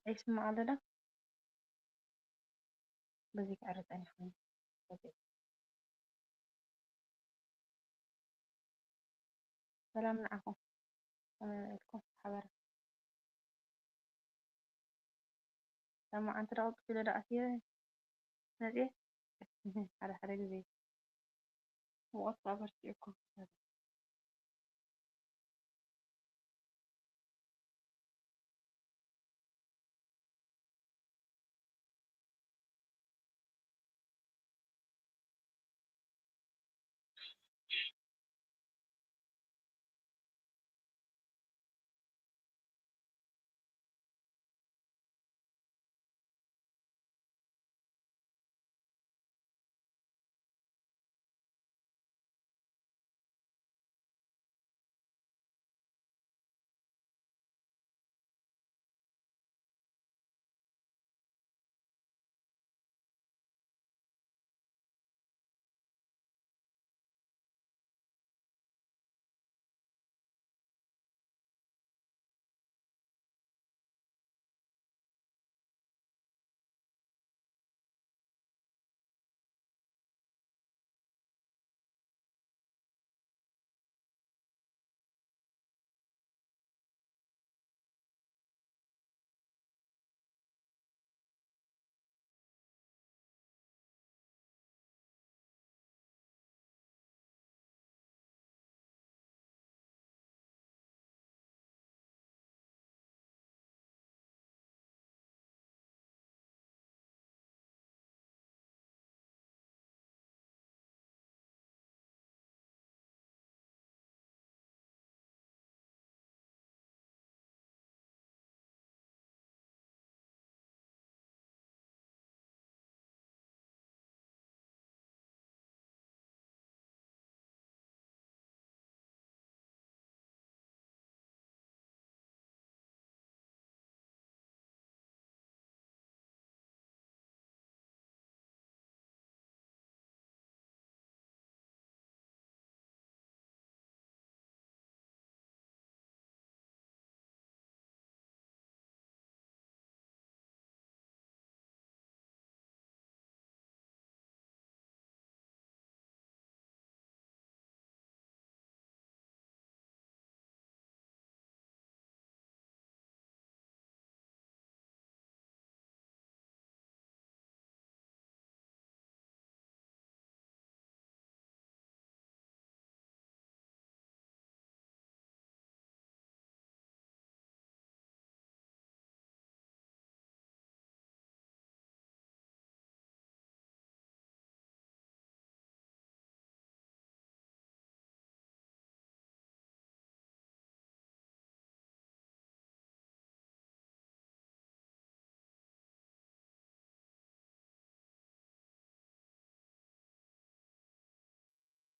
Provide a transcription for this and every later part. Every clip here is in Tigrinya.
ኣይስማዕ ኣሎ ዶ? በዚ ክዕርጸን ይኸውን። ሰላም ንዓኹም። ከመይ ውዒልኩም? ሓበራ። ሎማዓንቲ ደቐቕ ኢለ ዶ ኣትየ መፅየ? ሓደ ሓደ ግዜ ሙቐት ከዓ በርቲዑኩም።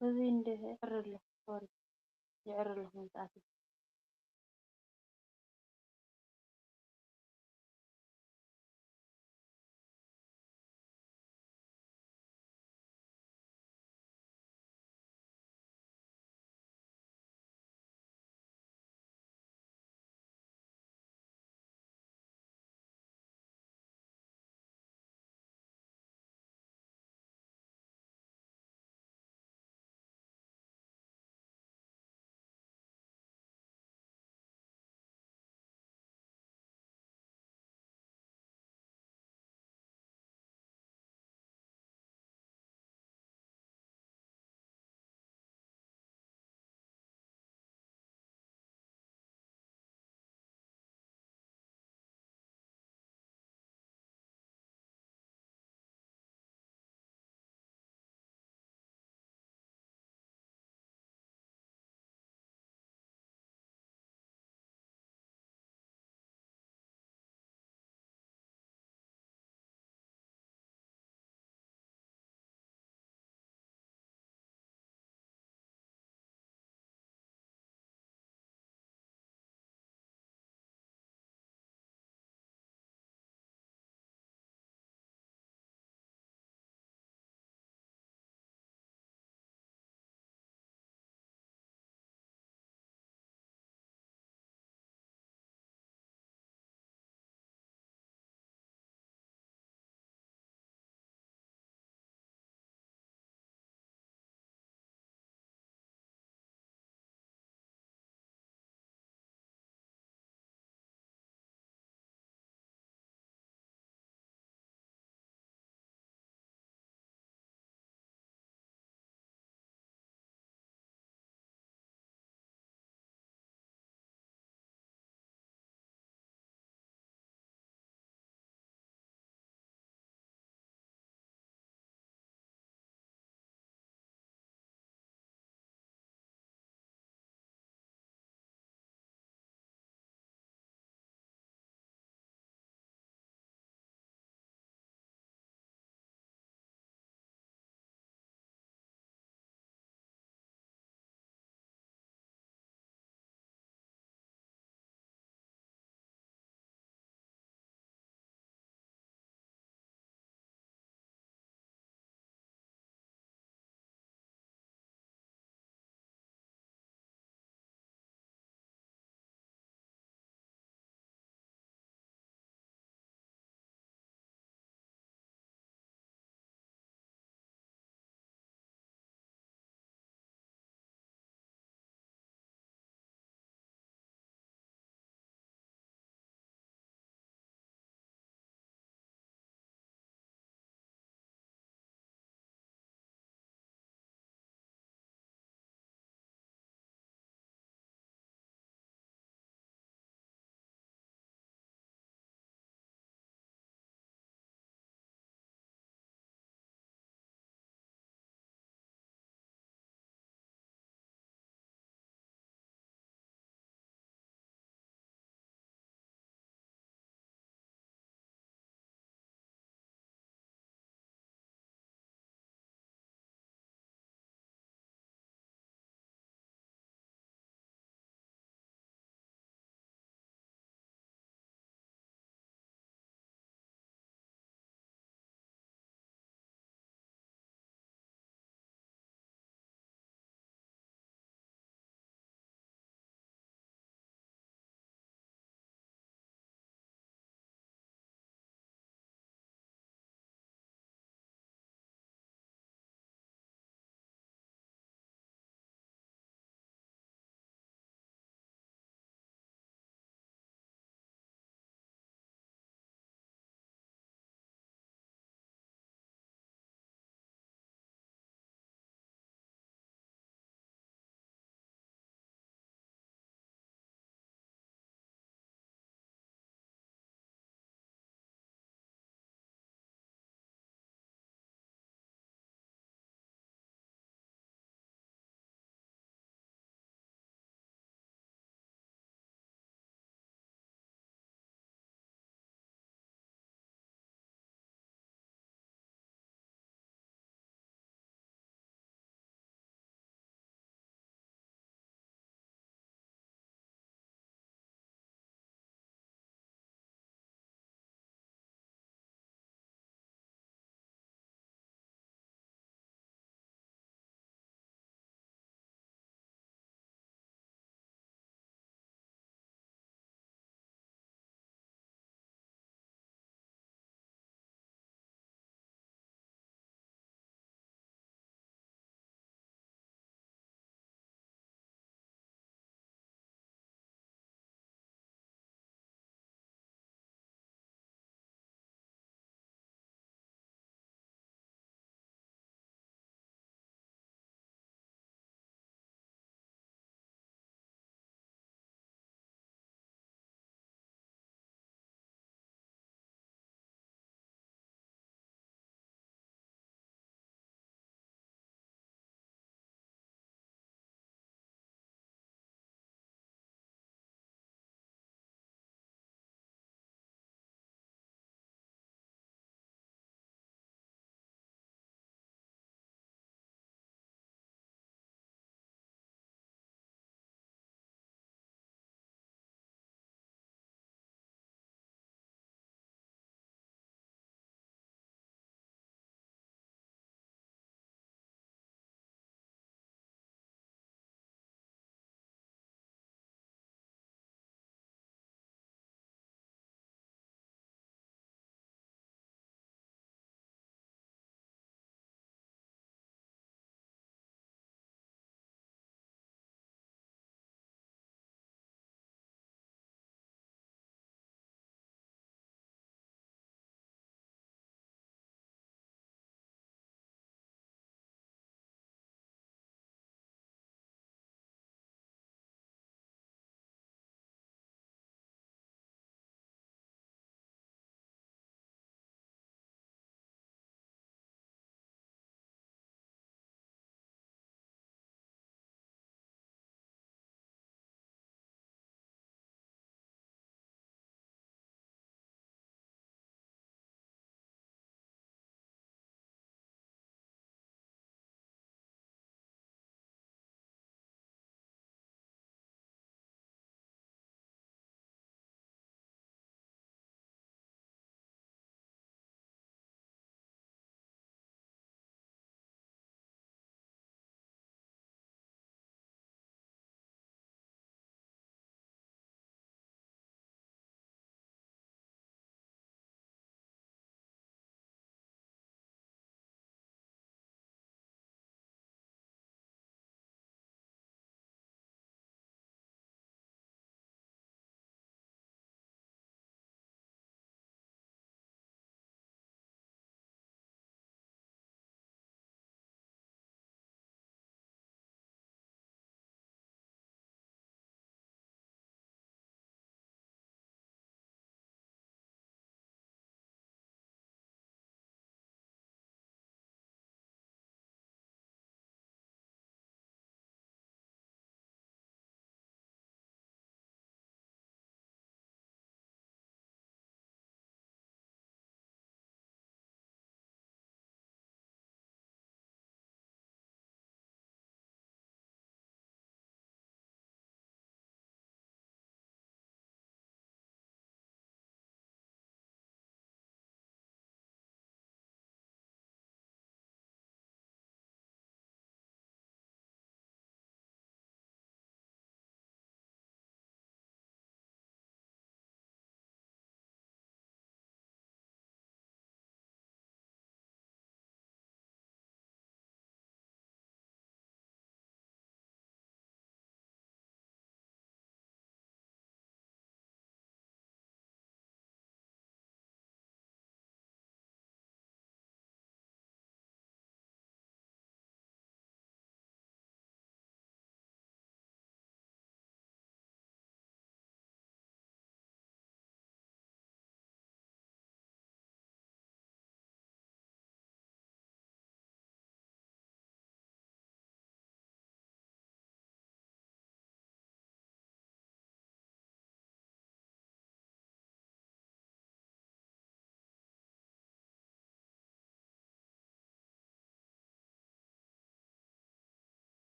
እዚ እንደ ይዕር ኣለኹ፣ ሶሪ፣ ይዕር ኣለኹ መምጻእቲ።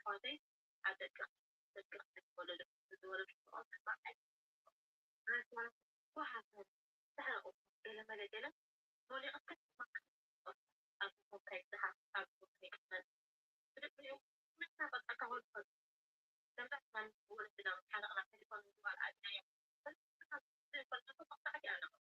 ኣሕዋተይ ኣብ ደቂ ደቂ ክትወለዱ ዝወለዱ ቆልዑ ተባዕታይ ማለት ማለት ጓሃ ተሕረቑ ገለ መለ ገለ ሞሊቕካ ኣብ ኮካይ ዝሃብ ኣብ ኮካይ ክትመጽእ ብድሕሪኡ ምሳ በቃ ካብ ወልፈ ከምዛ ትማሊ ወለድና ምስ ሓለቕና ቴሌፎን ምግባር ኣብናዮ ፈልጠቶ መቕጻዕቲ ኣለኹ።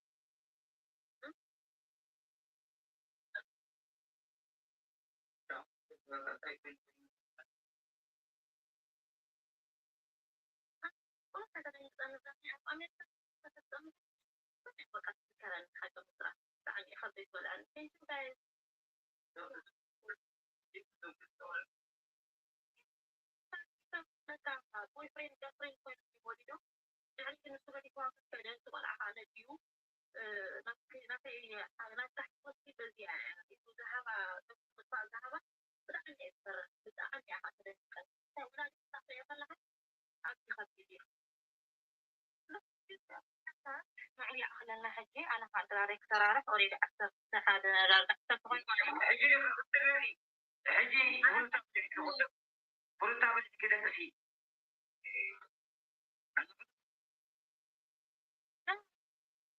ንዑ ይኣኽለና ሕጂ። ኣነ ከዓ ዳይሬክተር ኣረፍ ኦሬዲ ዓሰርተ ሓደ ዳርጋ ዓሰርተ ኮይኑ ማለት እዩ። ሕጂ ሕጂ ሩታ በሊኪ ደቅሲ ኣነ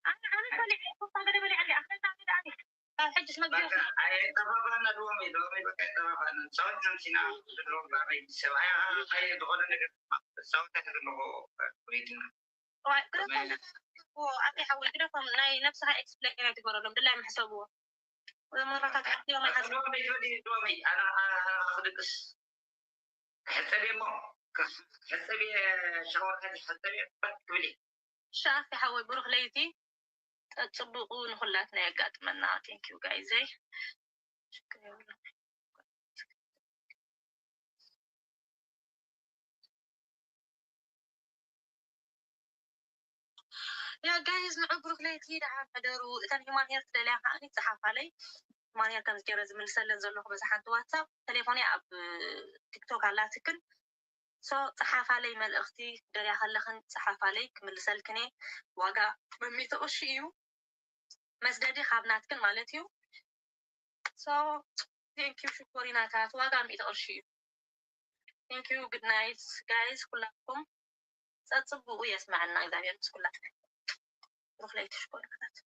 ኣነ በሊዐ ሩታ ገለ በሊዐ እንዲ ኣኽለና ገለ ኣነ ካብ ሕጂ ስለ በቃ ኣይጠፋፋና ሎሚ ሎሚ በቃ ኣይጠፋፋና ጸወት ነምሲና ድሮ ባበይ ሰብኣያ ዝኾነ ነገር ጸወት ኣለዎ። ሪትና ኣቲ ሓወይ ግደፎም ናይ ነብስኻ ኤክስፕሌን ኣይትግበረሎም ድላይ ምሕሰብዎ መረታት ሓትዮም ኣይሓስብ ሎሚ ሎሚ ኣነ ክድቅስ ሕጸብ እሞ ሕጸብ ሻወር ሕጸብ በት ትብሊ ሻፍ ሓወይ ብሩክ ለይቲ ጸጽብቑ ንኹላትና የጋጥመና። Thank you ጋይዘይ። ያ ጋይዝ ንዑ ብሩክ ለይቲ ደሓን ሕደሩ። እተን ሂማን ሄር ትደልያ ከዓኒ ጸሓፋለይ። ሂማን ሄር ከም ዝገረ ዝምልሰለን ዘለኹ በዛ ሓንቲ ዋትሳፕ ተሌፎንያ ኣብ ቲክቶክ ኣላትክን ሶ ጸሓፋለይ መልእኽቲ ክደልያ ከለኽን ጸሓፋለይ ክምልሰልክን እየ። ዋጋ መሚቲ ቅርሺ እዩ መስደዲ ካብ ናትክን ማለት እዩ። ሶ ቴንክ ዩ ሽኮሪናታት ዋጋ ሚእቲ ቅርሺ እዩ። ቴንክ ዩ ጉድ ናይት ጋይስ ኩላትኩም ጸጽብቑ የስመዐና እግዚኣብሔር ምስ ኩላትና። ብሩክ ለይቲ ሽኮሪናታት።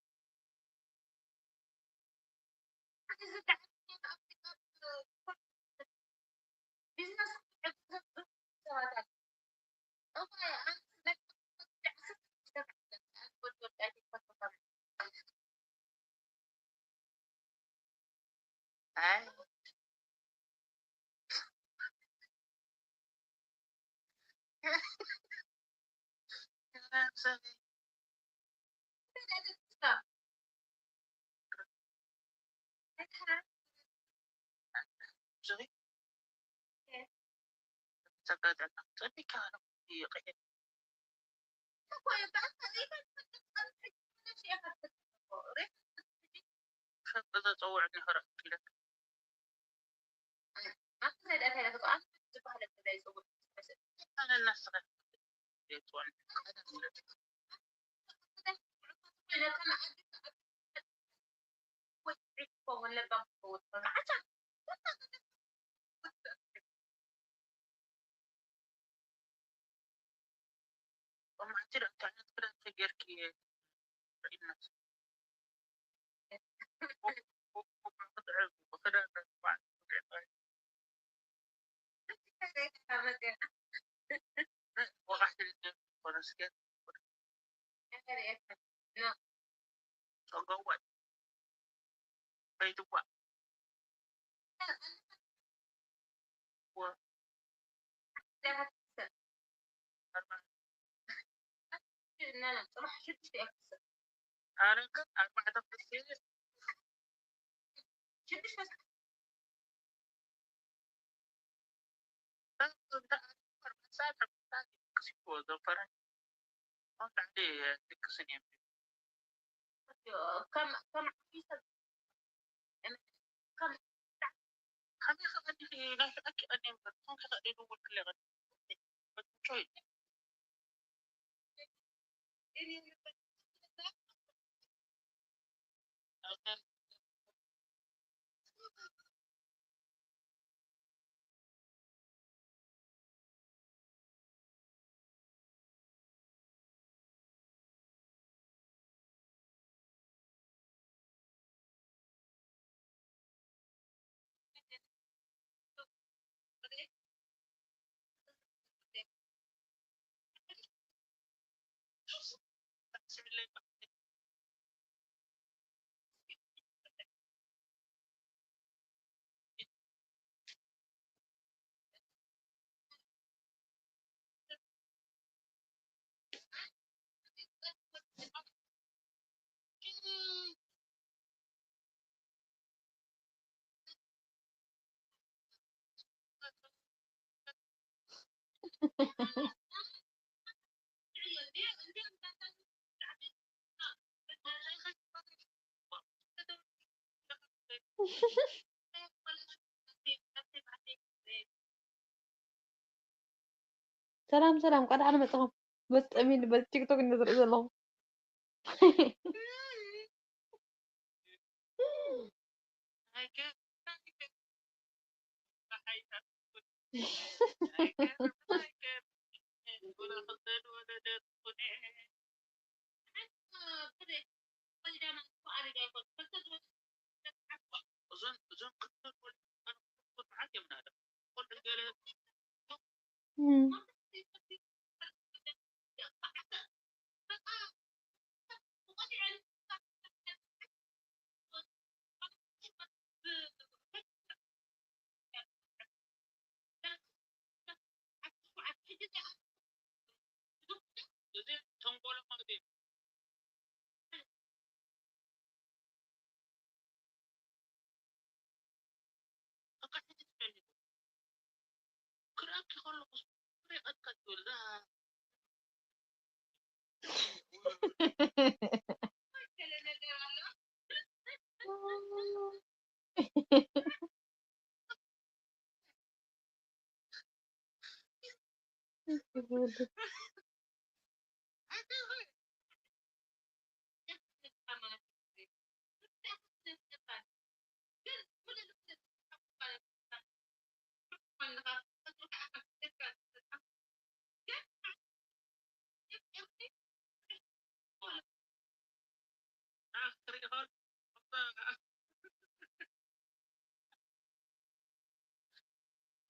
ሰላም ሰላም፣ እንኳዕ ደሓን መጻኹም። በዚ ጠሚኒ በዚ ቲክቶክ እንደ ዝርኢ ዘለኹ።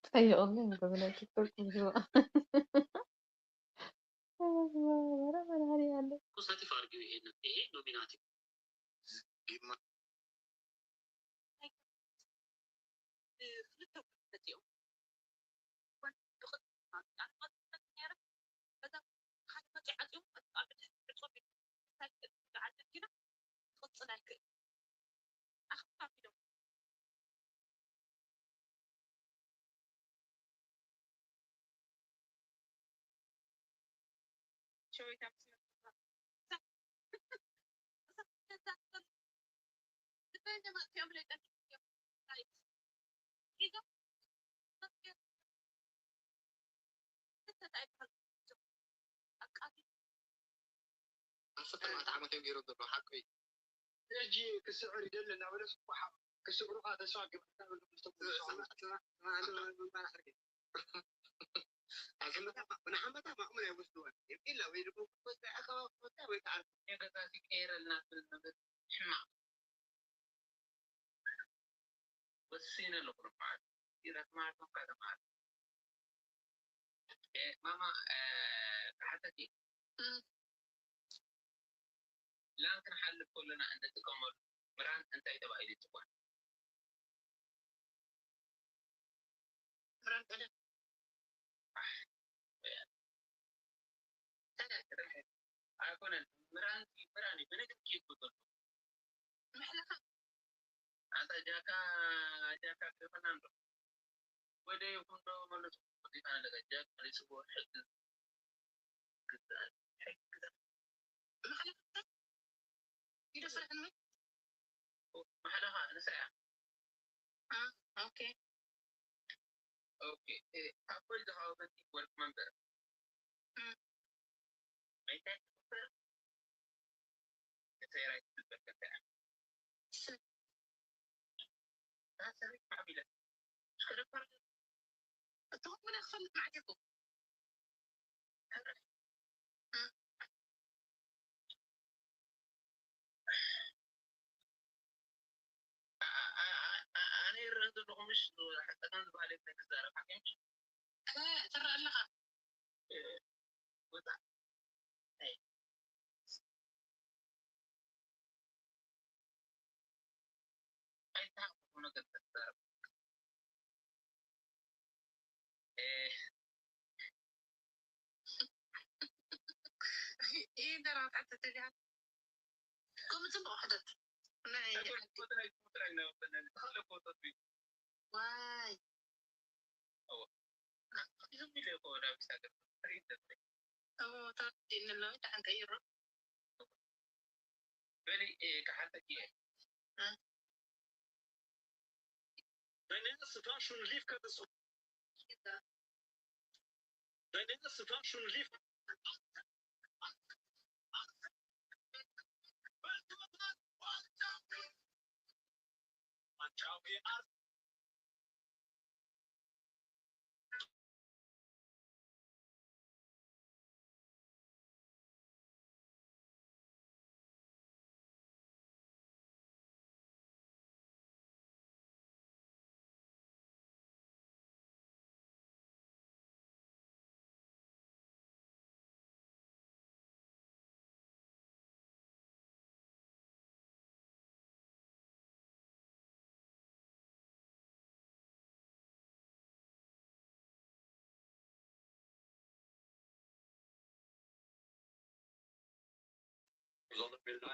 ጠይቕኒ እንተ ብናይ ቲክቶክ ዝዋ መድሃኒዓለም። Positive argue ይሄንን ይሄ ኖሚናቲቭ ሕጂ ክስዕር ይደሊ እናበለ ስቡሓ ክስዕሩኻ ተስፋ ገብርካ በሉ ምስቶም ንሓመታ ማእሙን ኣይወስድዎን የብላ ወይ ድማ ክወስዳ ኣኸባ ክወስዳ ወይ ከዓ ገዛ ሲቀየረልና ትብል ነገር ሕማቕ ወሲነ ኣለኹ ንመዓልቲ ኢረት ማለት ነው ከተማዓልቲ ማማ ክሓተኪ ላን ክንሓልፍ ከለና እንጥቀመሉ ብራንድ እንታይ ተባሂሉ ይፅዋዕ? ብራንድ ቀለም ኣይኮነን። ብራንድ ብራንድ ብንግድ ይጎደሉ መሕለኻ ኣንታ ጃካ ጃካ ክፈና እንዶ ወደ ይኹን ዶ መለሱ ወዲታ ኣለጋ ጃካ ሊስቦ ሕግ ኣነ ይረአ ዘለኹ ምሽ ሓቀና ዝበሃል የብለ ክዛረብ ሓቂ ምሽ ትረአ ኣለኻ ወፃእ ኣይተሃብኩ ነገር ተዛረብ እሞ ታብቲ እንሎ ደሓን ቀይሮ።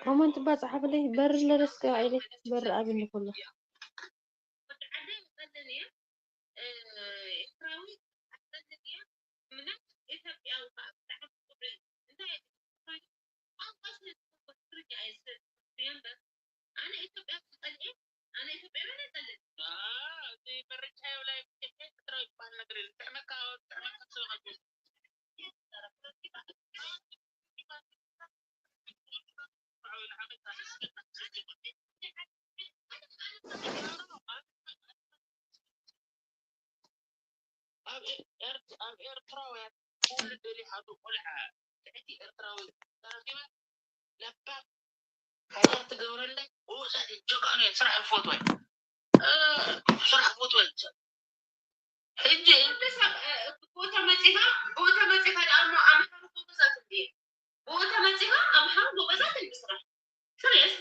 ኮመንት እባ ጸሓፍለይ። በር ለረስከ ኢለ በር ኣብኒ ኩሉ። ኣብ ኤርትራውያን ኩሉ ደልዩ ሓዱ ቆልዓ ትሕቲ ኤርትራዊ ተረኺበ ለባም ሃገር ትገብረለይ። ጎበዛት ጀጋኑ ስራሕ ይፈትወ ስራሕ ይፈትወ። ሕጂ ቦታ መፂኻ ቦታ መፂኻ ደኣ እሞ ኣምሓሩ ጎበዛት እንዲ ቦታ መፂኻ ኣምሓሩ ጎበዛት እንዲ ስራሕ ስሪየስ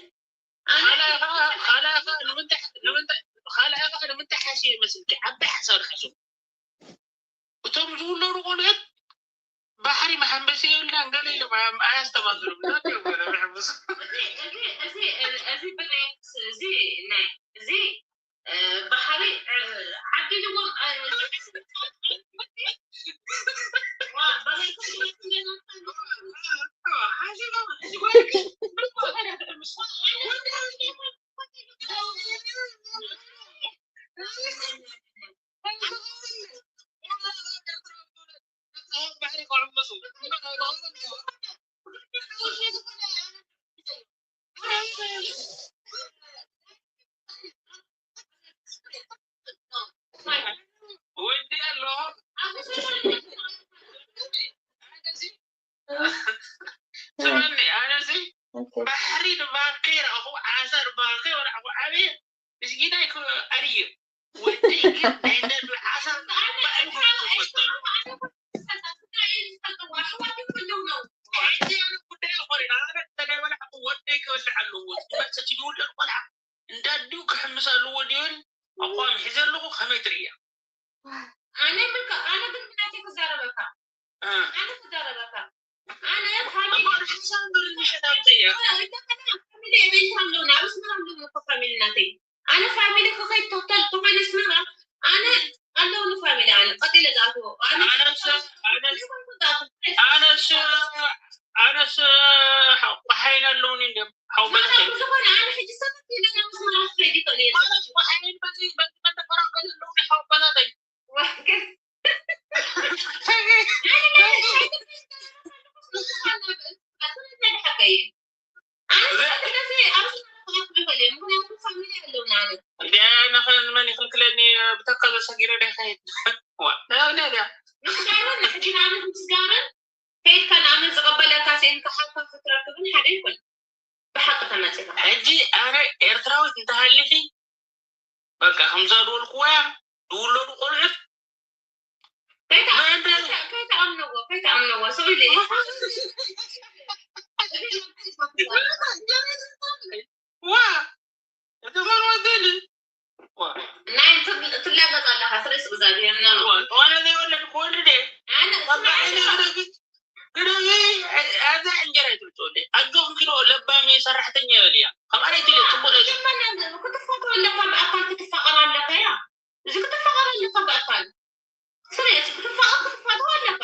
ካልኣኻ ንምንታይ ሓስየ መስልኪ ዓባይ ሓሳብ ሓሱ እቶም ዝውለዱ ቆልዑት ባሕሪ መሐንበሲ የብልናን ገለ ኢሎም ኣያስተማግሩም እዚ ብሬክስ እዚ ናይ እዚ ባሕሪ ዓዲልዎም ስማኒ ኣነዚ ባሕሪ ንባንከይ ረኣኹ ዓሳ ንባንከይ ወላዕኹ ዓብየ ምስጊናይ ኣርየ ወደይ ግን ናይ ነዱ ዓሳ ወደይ ክበልዕ ኣለዎ። መሰቲ ዝውለድ ቆልዓ እንዳዲኡ ክሕምስ ኣለዎ። ዲዮን ኣቋም ሒዘ ኣለኹ። ከመይ ትርእያ? ኣነ ብልካ ኣነ ግን ብናተይ ክዛረበካ ኣነ ክዛረበካ ኣነ ፋሚሊ ፋሚሊ ናተይ ኣነ ፋሚሊ ክኸይድ ተኾይነ ስምራ ኣነ ኣለውኒ ፋሚሊ ኣነ ቀጢለ ዝኣትዎ ኣነ ኣነስ ኣነስ ኣነስ ቆሓይን ኣለውኒ እንዲም ሓውበተይ ዝኾነ ኣነ ሕጂ ሰባት ኢለና ስምራ ክኸይድ ይኽእል እየ ማለት ቆሓይን በዚ በዚ መንደፈራ ገለ ኣለውኒ ሓውበተይ መን ይኽልክለኒ ብተካዘ ሰጊረ ደ ይኸይድ ምስጋናን ምስጋናን ከይድካ ንኣምን ዝቐበለካ ስኢንካ ሓካ ክትረክብን ሓደ ይኮን ብሓቂ ተመፂኻ ሕጂ ኣነ ኤርትራዊት እንተሃሊኺ በቃ ከምዛ ዝበልኩዋ እያ ዝውለዱ ቆልዑት ከይተኣምነዎ ከይተኣምነዎ ሰው ኢለ ዋ እቲ ፈልወ ገሊ ናይ ትላገፅ ኣለካ ስለ እግዚኣብሔር ነው ዋ ዋነ ዘይወለድ ክወልድ ኣነ ግደፊ ኣዛ እንጀራ ይትምፅወለ ኣጆኹም ኪዶ ለባሚ ሰራሕተኛ ይበል እያ ከም ኣረይቲ ክትፋቀር ኣለካ ብኣካል ክትፋቀር ኣለካ ያ እዚ ክትፋቀር ኣለካ ብኣካል ስሬት ክትፋቀር ክትፋቀር ኣለካ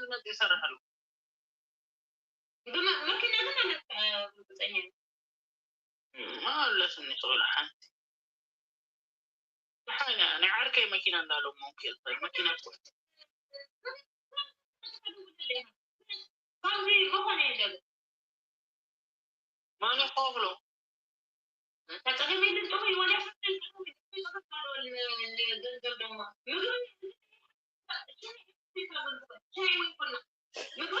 ዝመጽእ ይሰርሕ ኣሎ። ብመ-፣ መኪና ግን ኣነት ርግጸኛ እየ። ማ ኣለስኒ ትብል ሓንቲ። ሓያ ናይ ዓርከይ መኪና እንዳለመንኩ እየ ዝኸይድ። መኪና ትኹን ካብዚ ዝኾነ የለን። ማን ይኸፍሎ? ተጠቅሜ ግን ጥሩ ይወደ ገንዘብ ደሞ ምግቢ ሻይ ወይ ቡና ምግቢ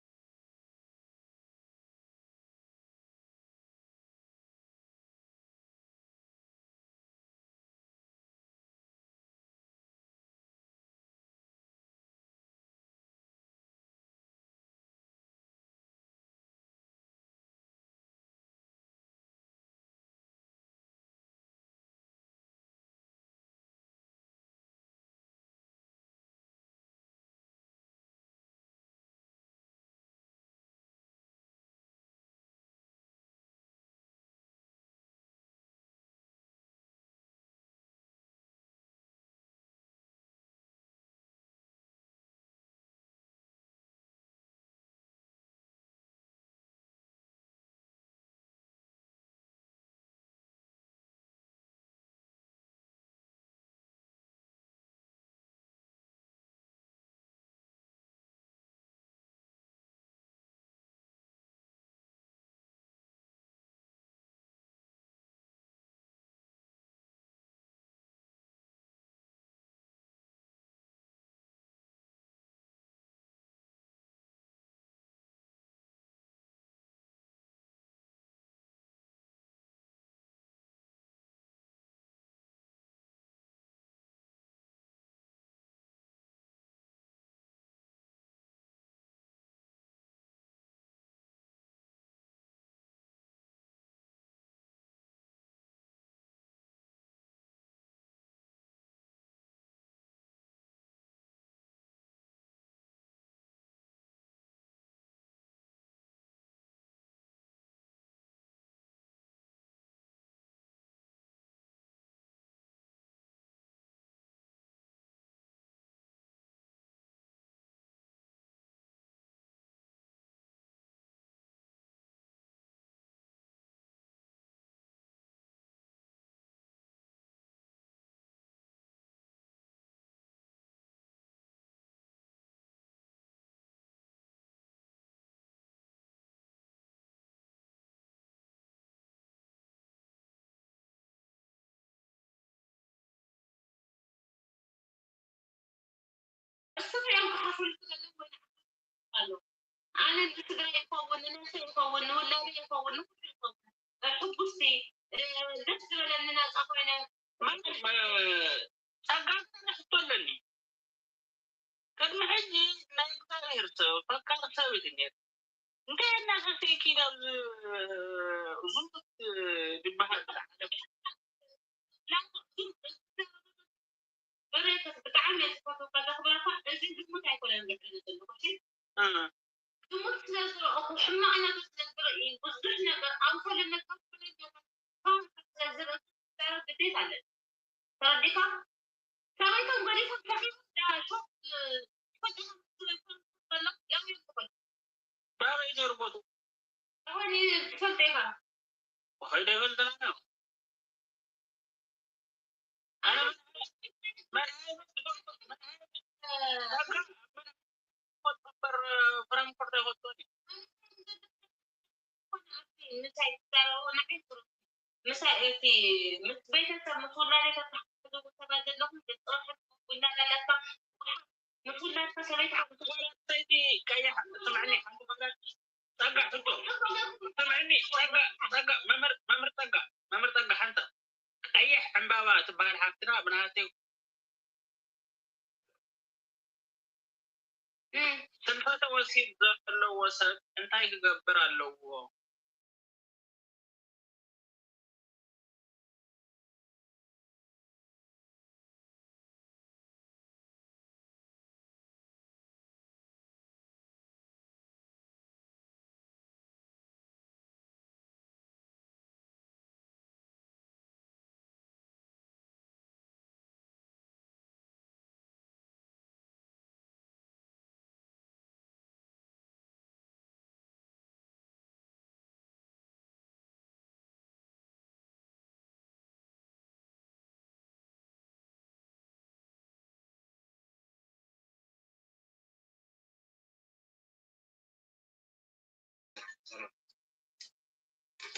ኣነ ንትግራይ ይኸውን፣ ንነብሰይ ይኸውን፣ ንውላደይ ይኸውን፣ ንኩሉ ይኸውን። ሕጉስቲ፣ እ፣ ደስ ዝበለኒ ናፃ ኮይነ ማለት፣ እ፣ ጸጋ፣ ሕቶ ኣለኒ። ቅድሚ ሕጂ ናይ እግዚኣብሔር ሰብ፣ ፈቃር ሰብ እዩ ነይሩ። እንታይ እናሰተይኪ ናብ ዝ-፣ ዝሙት ዝበሃል ዓለም? ብሬክስ ብጣዕሚ እየ ዝፈትወካ፣ ዘኽብረካ። እዚ ዝሙት ኣይኮነን ዝዕልል ዘለኹ፣ እሺ? እ። ዝሙት ስለ ዝረእኹ፣ ሕማቕ ነገር ስለ ዝርኢ፣ ብዙሕ ነገር፣ ኣንኮልነት፣ ተንኮለኛ፣ ስለ ዝርኢ፣ ግዴታ ኣለኒ። ተረዲእካ? ሰበይቶም ገዲፎም ከፊሉ ዳ ሾክ፣ እ፣ ይፈጥሩ፣ ይፈጥሩ፣ ይፈጥሩ፣ ያው ይፈጥሩ። ባበይ ነይሩ ቦቱ? ኣሁን ትፈልጦ ኢኻ። ኸይደ ይፈልጥና ነው። ኣነ መድሃኒት፣ መድሃኒት፣ መድሃኒት፣ እ፣ ፍራንክፈርት ኣይፈልጦን እዩ። ምሳይ ትዛረቡ ንዓይ ትሩ-፣ ምሳይ እቲ ምስ ቤተሰብ ምስ ውላደይ ተተሓሕዙ ሰባት ዘለኹም ግን ጥራሕ ቡና ዳላታ ምስ ውላድካ ሰበይትኻ ክትወ-፣ ሰይቲ ቀያሕ ስምዕኒ ሓንቲ ማለት ጸጋ ሕቶ ስምዕኒ ጸጋ ጸጋ መምህር መምህር ጸጋ መምህር ጸጋ ሓንተ ቀይሕ ዕምባባ ትበሃል ሓፍትና ብናሃተይ እም። ትንፋተ ወሲድ ዘለዎ ሰብ እንታይ ክገብር ኣለዎ?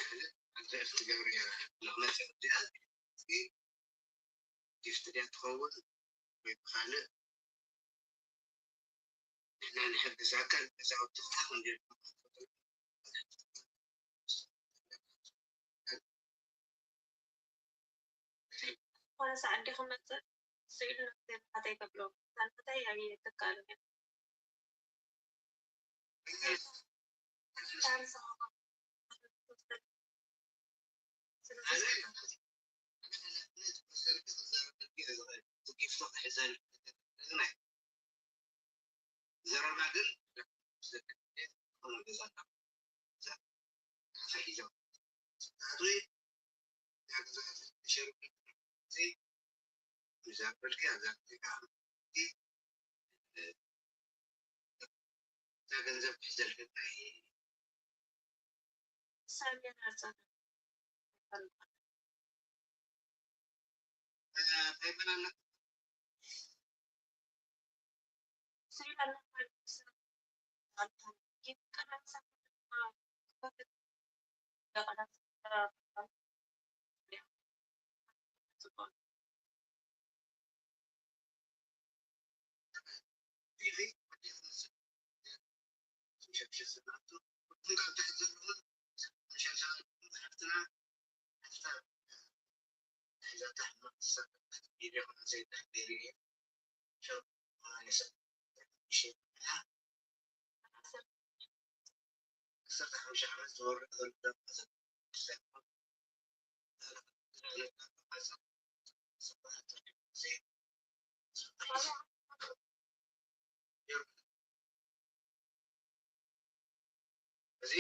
ካልእ ኣንተ እፍ ትገብር እያ። መቕመጢ እዚኣ ጊፍት ድያ ትኸውን ወይ ብኻልእ ንሕና ንሕግዛካ፣ ንገዛውትኻ ክንደልኩም ዝኾነ ሰዓት ዲኺ መጽእ ስኢሉ ነፍሲ ናተይ ተብሎ። ሳልፍታይ ኣብየ ተካሉ። ዘረባ ግን ዝኾነ ገዛ ገንዘብ ክሕዘልክና ሳሚያ ናርጻ እዚ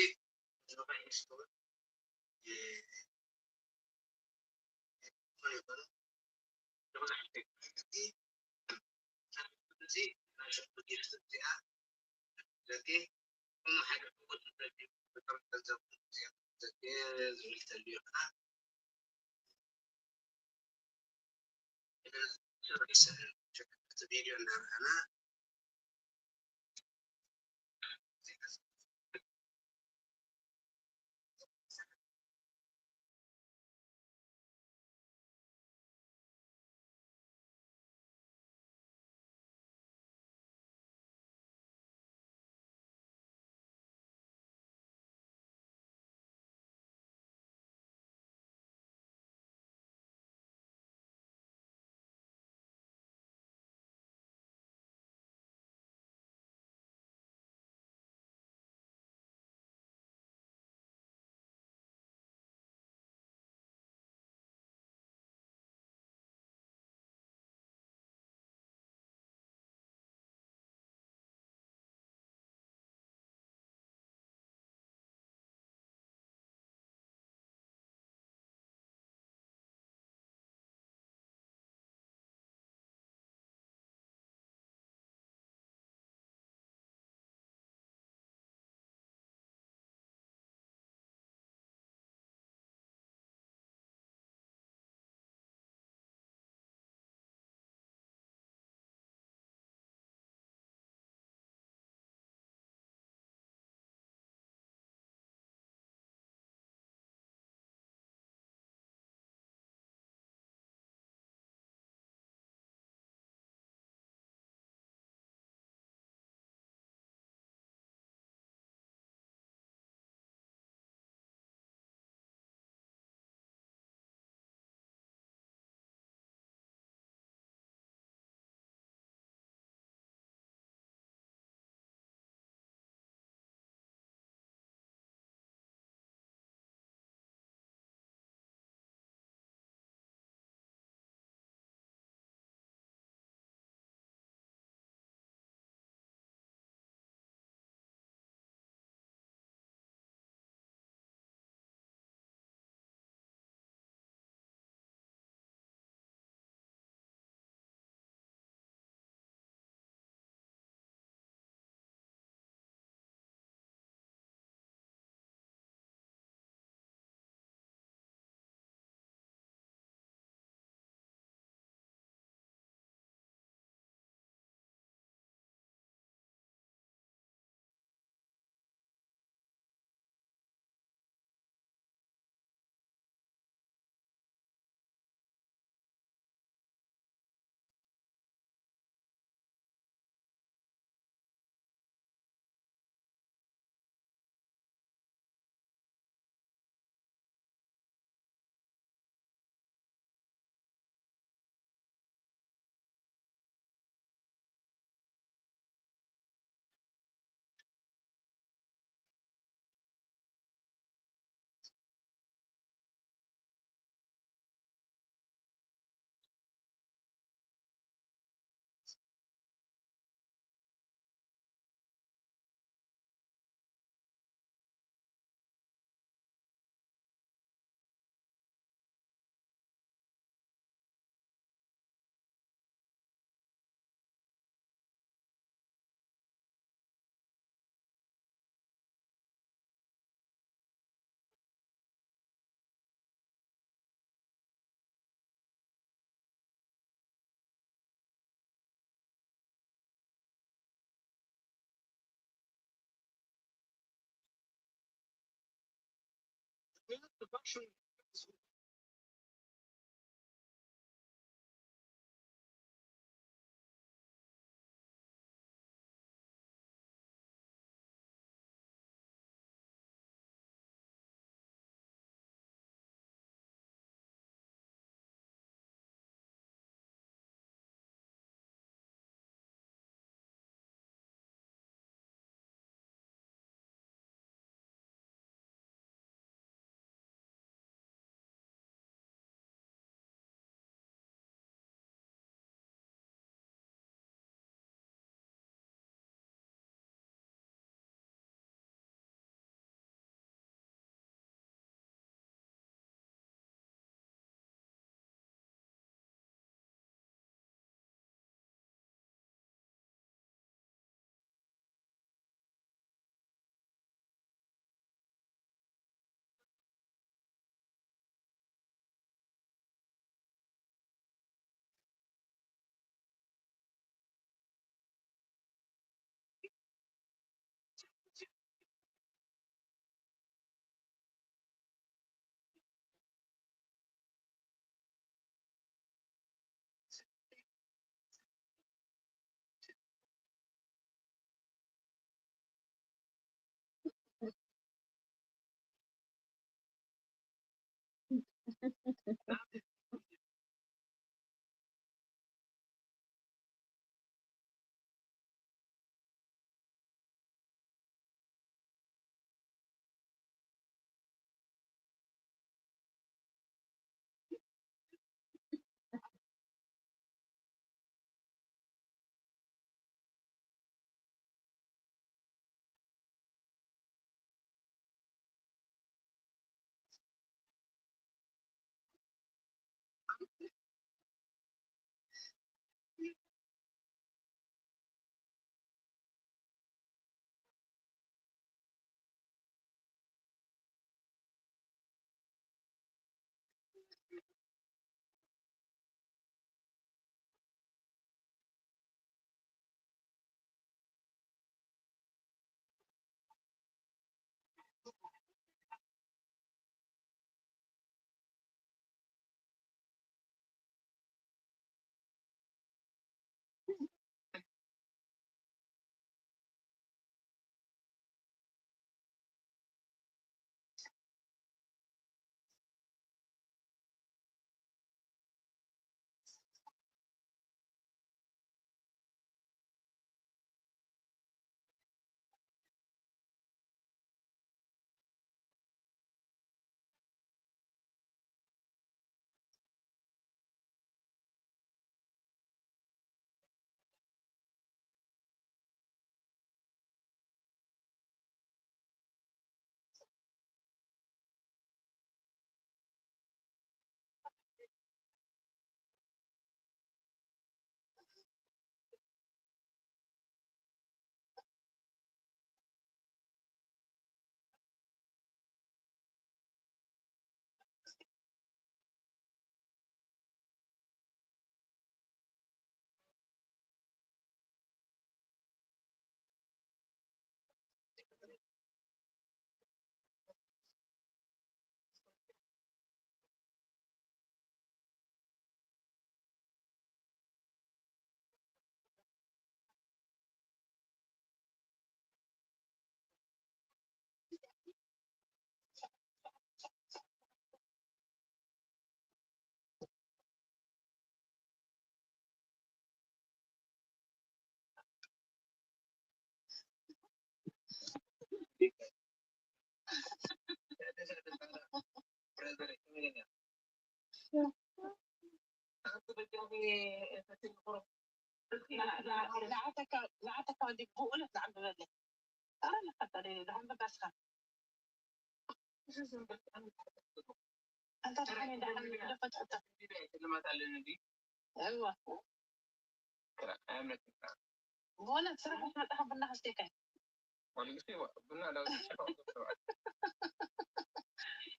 ብእውነት ስራሕ ምስ መጣኻ ቡና ክስቴካ።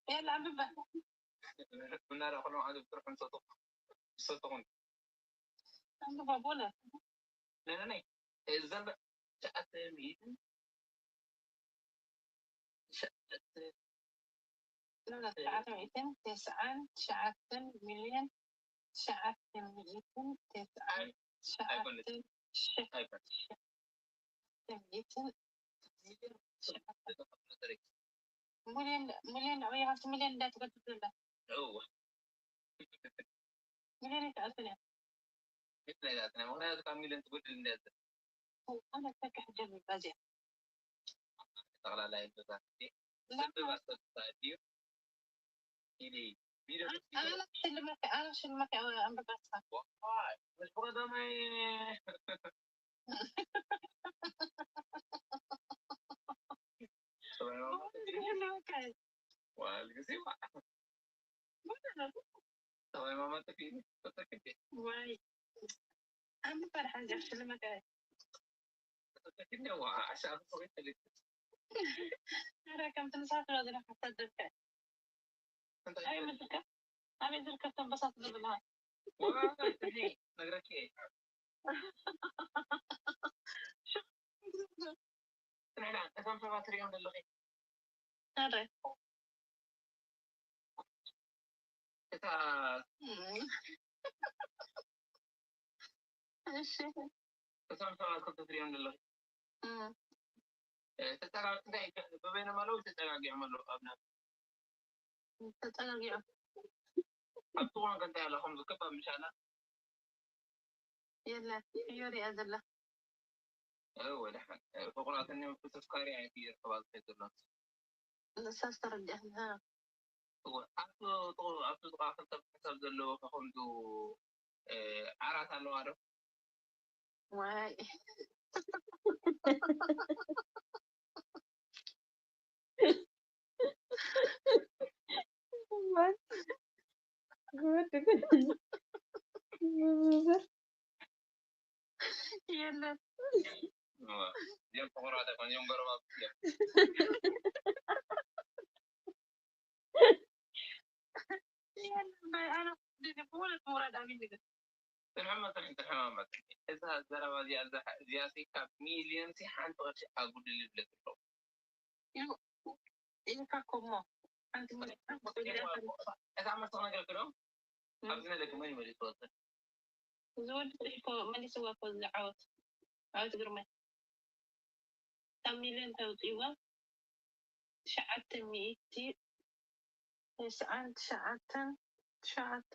የላ፣ ኣንብበ። ቡና ዳ ኩሎም ዓለም ጥርሑ ንሰጥኹ። ዝሰጥኹን። ኣንብበ፣ ቡና። ነይ፣ ነይ፣ ነይ። እዘን ሸዓተ ሚእትን፣ ሸዓተ ሎላ ትሽዓተ ሚእትን ተስዓን ትሽዓተን ሚልዮን ትሽዓተ ሚእትን ተስዓን ትሽዓተን ሽሕ ሚእትን ሚልዮን ትሽዓተ ሚልዮን ሚልዮን ንዕብያ ካብቲ ሚልዮን እንዳትበልጽ ዘላ እዋ ሚልዮን ኣይትኣትን እያ። ምክንያቱ ካብ ሚልዮን ትጎድል እንደ ኣነ ተካ ሕጀብ ይባዚያ ጠቕላላ ይበዛ ዘንብባ ሰብ ትኣድዩ ኢሊ ቪድዮ ኣነ ሽልመት ኣነ ሽልመት ኣንበባስካ መሽ ብቀዳማይ ሽልመት ዋል ጊዜ ሰብኣይ ማማ ጠፊእኒ ተጠቅቤ ዋይ ኣንበባ ድሓን ዚኣ ሽልመት ተጠቅቤ ዋ ዓሻ ሰበይ ተገ ኧረ ከምቲ ምሳት ዝለካ ተደርካ እንታይ ኣበይ ዝርከብ ኣበይ ዝርከብ ተንበሳት ዝብልሃ ዋ ነግረኪ ንሕና እቶም ሰባት ትሪኦም ዘለኺ ኧረ እታ እሺ እቶም ሰባት ክልተ ትሪኦም ዘለኺ ተጠጋ እንታይ በበይኖም ኣለዉ ተጠጋጊዖም ኣለዉ ኣብ ናብ ተጠጋጊዖም ኣብ ትኾን ከንታይ ኣላ ከም ዝከባ ምሻላ የለ እዮ ሪኣ ዘላ እወ ደሓን ፍቑራትኒ ብተፍካሪ ኣይትየር ከባቢ ከይዘሎት ንሳስ ተረዲኣትና እወ ኣብቲ ጥቑ ኣብቲ ጥቓ ክልተ ሓሳብ ዘለዎ ከኸምቱ ዓራት ኣለዋ ዶ ዋይ What? Good. Good. የለን እዚኦም ፍቑራት ኣይኮኑ እዮም ጎረባብቲ እዮም የለን በይ ኣነ ብወለት ምውራድ ኣሚን ግን ጥንሕመ ጥንሕመ እዛ ዘረባ እዚኣ እዚኣ ካብ ሚልዮን ሓንቲ ቅርሺ ኣጉድል ይብለክ ኣለዉ ኢልካ እኮ እሞ ሓንቲ እዛ መስተ ክነግረክ ዶ ኣብዚ ዘለክ መን ይመሊስዎ እዚ ወዲ እኮ መሊስዋ እኮ እዚ ዓወት ዓወት ግርማይ ካብ ሚልዮን ተውፅእዋ ትሽዓተ ሚእቲ ተስዓን ትሽዓተን ትሽዓተ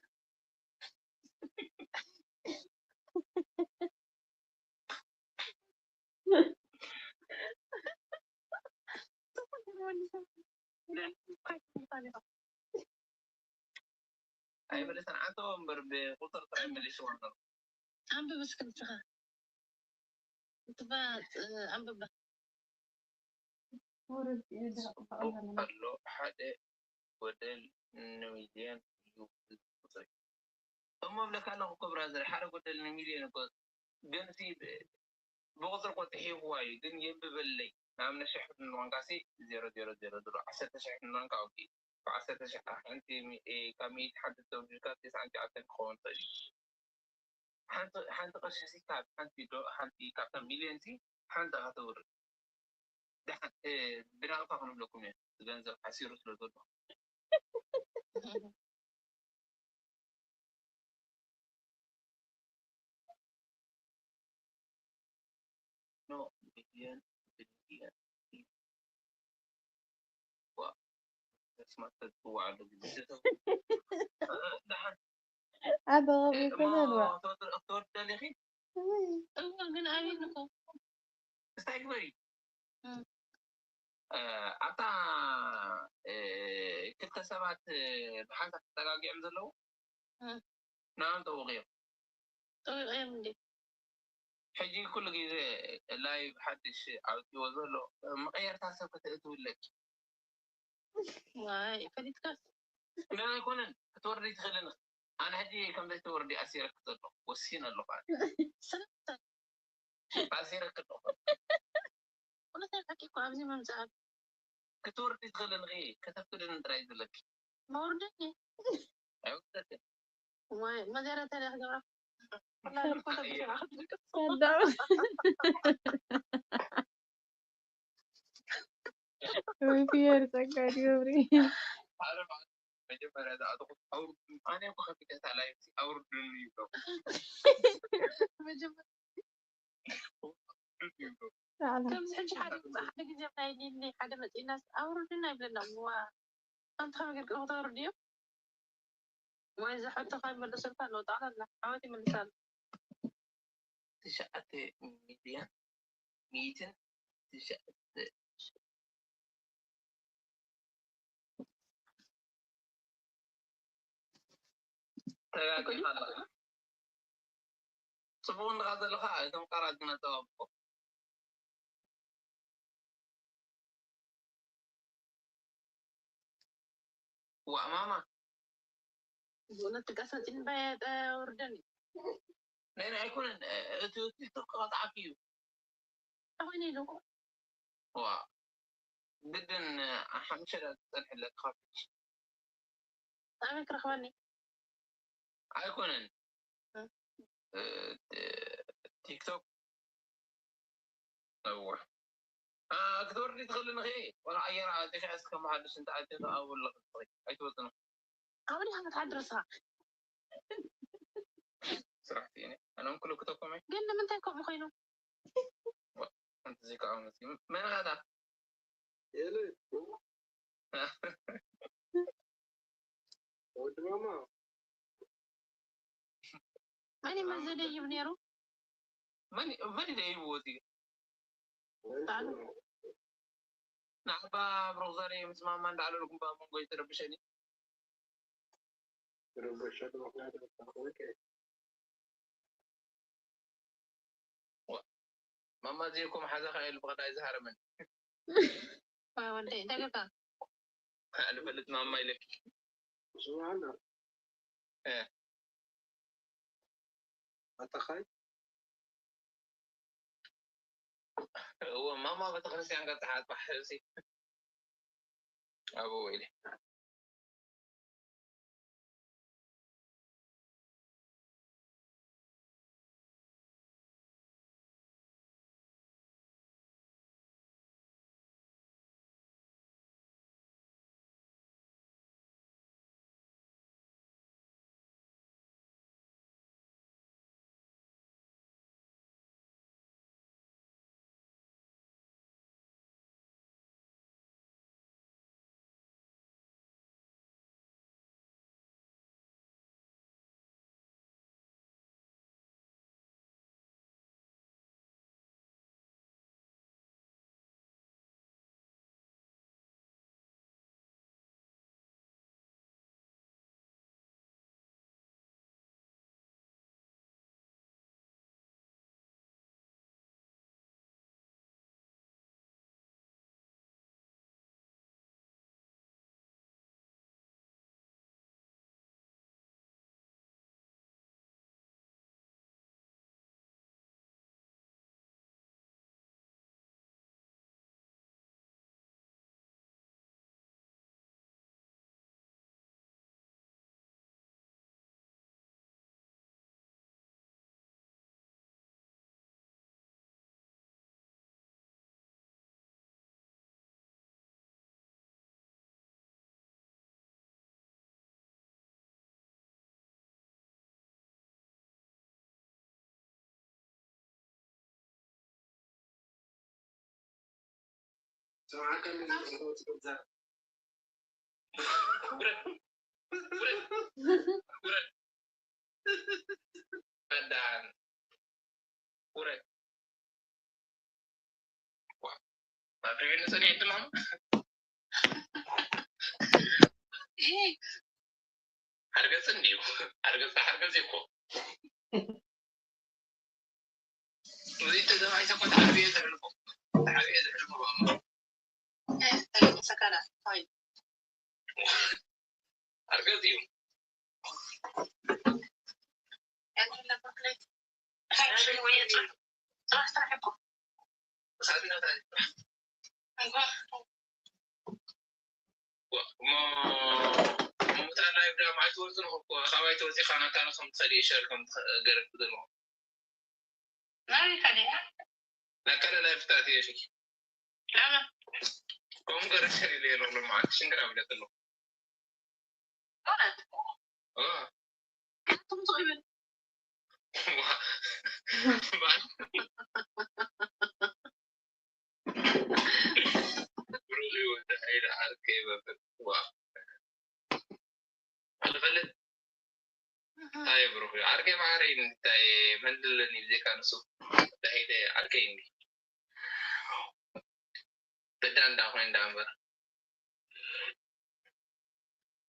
ኣይመለሰን ዓንተዎ እምበር ብቁፅሪ ጥራይ መሊስዋ ኣሎ ኣንብብ እስኪ ንስኻ እትባ ኣንብባ ወረድ ኢለ ደረቕ በቐል ኣለና ኣሎ ሓደ ጎደል ንሚልዮን እዩ ቁፅሪ እሞ ብለካ ኣለኹ እኮ ብራዘር ሓደ ጎደል ንሚልዮን እኮ ግን ሲ ብቁፅሪ እኮ ፅሒፍዋ እዩ ግን የንብበለይ ንኣብነት ሽሕ ክንኾንካ ሲ ዜሮ ዜሮ ዜሮ ዜሮ ዓሰርተ ሽሕ ክንኾንካ ኦኬ ብዓሰርተ ሽሕ ሓንቲ ካብ ሚእቲ ሓንቲ ተወዲድካ ተስዓን ትሽዓተን ክኸውን ይኽእል እዩ ሓንቲ ቅርሺ ሲ ካብ ሓንቲ ዶ ሓንቲ ካብታ ሚልዮን ሲ ሓንቲ ኢኻ ተውርድ ደሓን ብናቕፋ ክንብለኩም እየ እቲ ገንዘብ ሓሲሩ ስለ ዘሎ no ሚልዮን ሚልዮን ስማት ተፅዋዕ ኣሎ ደሓን ዓቢ ቐቢልካ ተልዋ ክትወርድ ደሊኺ እዋ ግን ኣበይ ንኸ እንታይ ግበሪ ኣብታ ክልተ ሰባት ብሓንሳብ ተጠጋጊዖም ዘለዉ ንኣም ጠውቕ እዮም ጠዊቕ እዮም እንዴ ሕጂ ኩሉ ግዜ ላይቭ ሓድሽ ኣውፅዎ ዘሎ መቐየርታ ሰብ ከተእትውለኪ ዋይ ፈሊጥካስ ግን ኣይኮነን ክትወርዲ ትኽእልን ኣነ ሕጂ ከም ዘይትወርዲ ኣሲረክ ዘሎ ወሲን ኣለኹ ኣሲረክ ኣለኹ እውነት ሓቂ እኮ ኣብዚ ምምፃእ ክትወርዲ ትኽእልን ኢ ከተፍቅድን ጥራይ ዘለኪ መውርደኒ ኣይወርደትን ወይ መገረ ተለያ ክገብራ ሰዳው ወይ ፒየር ጸጋ ገብሪ ሓደ ማለት መጀመርያ ዝኣተኹት ኣውርዱኒ፣ ኣነ እኮ ከፊተ እታ ላይቭ ኣውርዱኒ ይብሎ። መጀመርያ ኣውርዱኒ ይብሎ። ከምዚ ሕጂ ሓደ ሓደ ግዜ ናይ ሊሊ ሓደ መፂእናስ ኣውርዱና ይብለና። ዋ ኣንታ ከመይ ጌርካ ከተውርድዮ? ወይ እዚ ሕቶ ካብ መልሰልካ ንወጣዕና ኣላ። ዓወት ይመልሳሉ። ትሽዓተ ሚልዮን ሚእትን ትሽዓተ ተጋጊኻ ኣለኻ። ጽቡቕ እንድኻ ዘለኻ እቶም ቃላት ግን ኣጸባብቆ። ዋእ ማማ። ብእውነት ትጋሳጭ እንባይ ወርደኒ። ናይ ናይ ኣይኮነን፣ እቲ ቲክቶክ ክቐጥዓኪ እዩ። ኣኾይነ ኢሉ። ዋ። ግድን ሓሙሽተ ደቂቕ ክጸንሐለኪ ካብ ሕጂ። ኣበይ ክረኽበኒ? ኣይኮነን። እ። እ፣ ቲክቶክ። እዋ። ኣ፣ ክትወርዲ ትኽእሊ ንኺ? ዋላ ኣየር ኣእቲኺ እስከ መሓድሽ እንተ ኣቲኺ ኣብኡ ኣለኺ ትኽእሊ። ኣይትወጽኒ። ኣብ ዲኻ ክትሓድር ንስኻ? ስራሕቲ እኔ። ኣነ እውን ክልክተኩም እየ። ግን ንምንታይ ከምኡ ኮይኑ? ዋ፣ ሓንቲ ዘይከኣው መሲሉ። መን ኻታ? የለ። ወዲ ማማ። መን እዩ መን ዘደይብ ነይሩ? መን፣ መን እዩ ደይብዎ እቲ? ባዕሉ። ንዓባ ብሩኽ ዘርኢ ምስ ማማ እንዳዕለልኩም ብኣብ መንጎ እዩ ትረብሸኒ። ትረብሸሉ ምኽንያት ረብሓ ከወይከ? ዋ፣ ማማ እዚእኮ መሓዛኻ ኢሉ ብኸዳይ ዝሃረመኒ። ዋ፣ ወደይ፣ እንታይ ጌርካ? ልፈልጥ ማማ ኢለኪ። ስምዓና። እ። ኣታኻይ? እወ፣ ማማ ቤተክርስትያን ቀጥሓት ባሕርሲ። ኣብኡ ኢለ። ውረድ። ውረድ። ውረድ። ኣዳን። ውረድ። ዋ። ኣብ ሪቤን ንሰን የድማም። ሓርገጽ እንዲዩ። ሓርገጽ፣ ሓርገጽ እኮ። እዚ ተዘባይ ተኮት ዓብየ ዘሕልፎ። ዓብየ ዘሕልፎ። ሰካና። ሆይ። ሓርገጽ እዩ። እሞ፣ እሞ እታ ላይቭ ዳ መዓልቲ ወርቂ ነው እኮ፣ ካባይ ተወፂኻ ናታ ከም ትኸዲ ሸር ከም ትኸ-፣ ገረድ ዘለዎ። ናበይ ከደ እያ? ናካለ ላይቭ ታት እየ እሺ። ለምን? ከምኡ ገረድ ሸር ኢለ የለ ሎ መዓልቲ ሽንግራ ብለት ኣሎ። እውነት? እ። ኣቱም ትቕብል። ዋ። ብሩኽ ይወዳ ኢለ ዓርከይ መምህር። ዋ። ኣልፈልጥ። እንታይ ብሩኽ እዩ? ዓርከይ ማዕረ እዩ። እንታይ መን ድለኒ ብዘይካ ንሱ? እንታይ ኢለ ዓርከይ እንዲ። በዳ እንዳ ኮይን እንዳ እምበር።